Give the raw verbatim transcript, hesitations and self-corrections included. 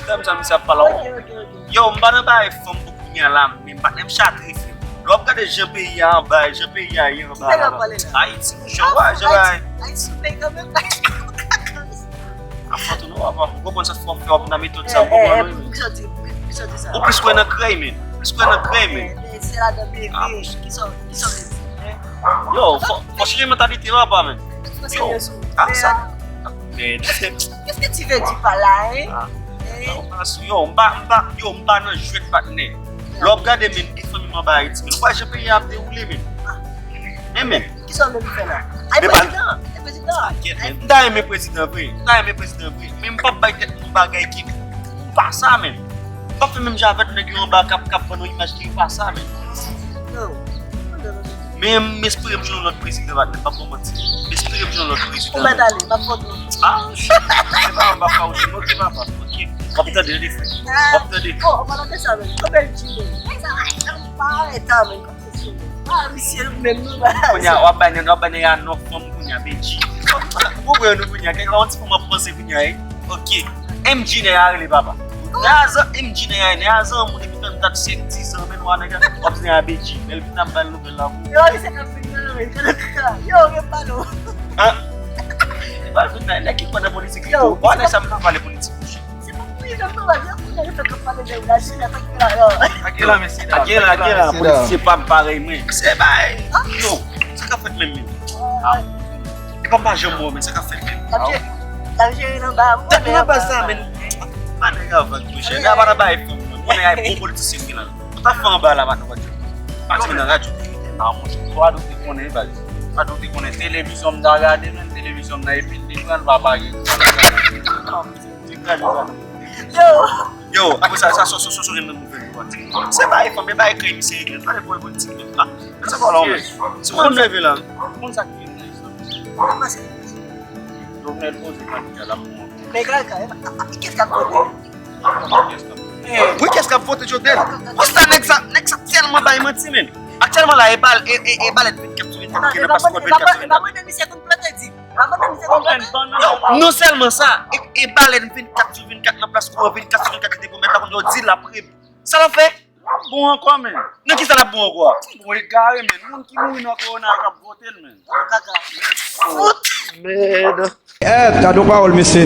Frè m, sa misye ap pale. Yo, m pa nan bagay fanm pou kounye a la, men patnè m chatre, frè m. Lè w ap gade jan peyi a anba, jan peyi a ye anba la. Ayiti, monchè, w wè jan bagay. Ayiti, se yon peyi kanmenm. Afan tou non, papa, ou konprann sa fò fè w nan metòd sa, ou konprann wi. Ou plis kwè nan krèy, men. Ou plis kwè nan krèy, men. Se ladan bebe, ki sa, ki sa w vle di? Yo, fò, fò chanje mantalite, papa, men. Yo, ah, sa. Men. Qu'est-ce que tu veux dire par là, hein? Ah. Yo, m pa, m pa, yo, m pa nan jwèt patnè. Lè w ap gade, men, ki fanmi m anba Ayiti, men. Ou wè jan peyi a ap dewoule, men. Men, men. Ki sa w vle m fè la? Ay, men pa prezidan, ay, prezidan. Tankèt, men. M ta renmen prezidan vre. M ta renmen prezidan vre. Men m p ap bay tèt mwen bagay ki pa sa, men. M p ap fè menm jan avèk nèg yo anba k ap, k ap vann yon imaj ki pa sa, men. Men m espere m jwenn yon lòt prezidan, patnè, m p ap ba w manti. M espere m jwenn yon lòt prezidan. Ou mèt ale, m ap kontan. Ah, shit. Se pa anba fawoche, ok, papa. Ok. W ap tande, tande, frè. W ap tande. Oh, an palan de sa, men. Konbyen l di, men? Ay, sa va, sa va, men. Ah, misye menm non, baz. Kounye a, w ap bay nèg, w ap bay nèg a non fanm kounye a, Benji. Ou konprann nou kounye a, kèk yon ti fanm ap panse kounye a, eh. Ok. M J nèg a rele papa. Nèg a zan, M J nèg a, nèg a zan moun epi tann dat senk, dis an, men w a nèg a, w ap di nèg a Benji. Men l vin ap bay nouvèl la pou. Yo, li se k ap vin nan men, kaka. Yo, gen pa non. Ah. Ba vin nan, nèg ki kwè nan politik, yo. Bon, nèg sa m pa pale politik. Se pa pou li menm non, yo konnen yo fèk ap pale de w la, se la fèk la yo. Ake la, mesye dam. Ake la, ake la, polisye pa m parèy mwen. Se bay. Yo, sa k ap fèt menm menm? E pa m pa janm wè w, men sa k ap fèt menm? L ap jere, l ap jere nan ba. Tèt nou nan ba sa, men. Pa nèg a vag, monchè. Nèg a pa nan bay fanm, non. Mwen nèg a bon politisyen ki la. Ou ta fè anba la, pa nou, pa di. Pa di nan radyo. Ah, monchè, Ado te konnen, baz. Ado te konnen televizyon m ta gade, men televizyon m nan epi li pran, l pa pare. Yo. Yo, apre sa, sa, so, so, so, so, gen nan nouvèl yo, se pa e fanm, e pa e krèy, misye regle, pa de pwoblèm politik, men, ah, men se pa la, men. Si moun leve la. Moun sa ki vin nan Jovenel poze kandida la pou mwen. Men kaka, e, e, e, kès k ap vote? Wi, kès k ap vote Jovenel? Konsa nèg sa, nèg sa tèlman bay manti, men. Aktyèlman la, e bal, e, e, e balèt vennkat sou vennkat ki nan plas pou vennkat sou vennkat. Non sèlman sa, e, e balèt vennkat sou vennkat nan plas pou vennkat sou vennkat ki te pwomèt la, kounye a w di l ap rep. Sa l ap fè? L ap bon ankò, men. Nan ki sa l ap bon ankò a? Bon, egare, men. Moun ki mouri nan kowona a k ap vote l, men. Kaka. Fout. Mèd. Eh, gade yon pawòl, mesye.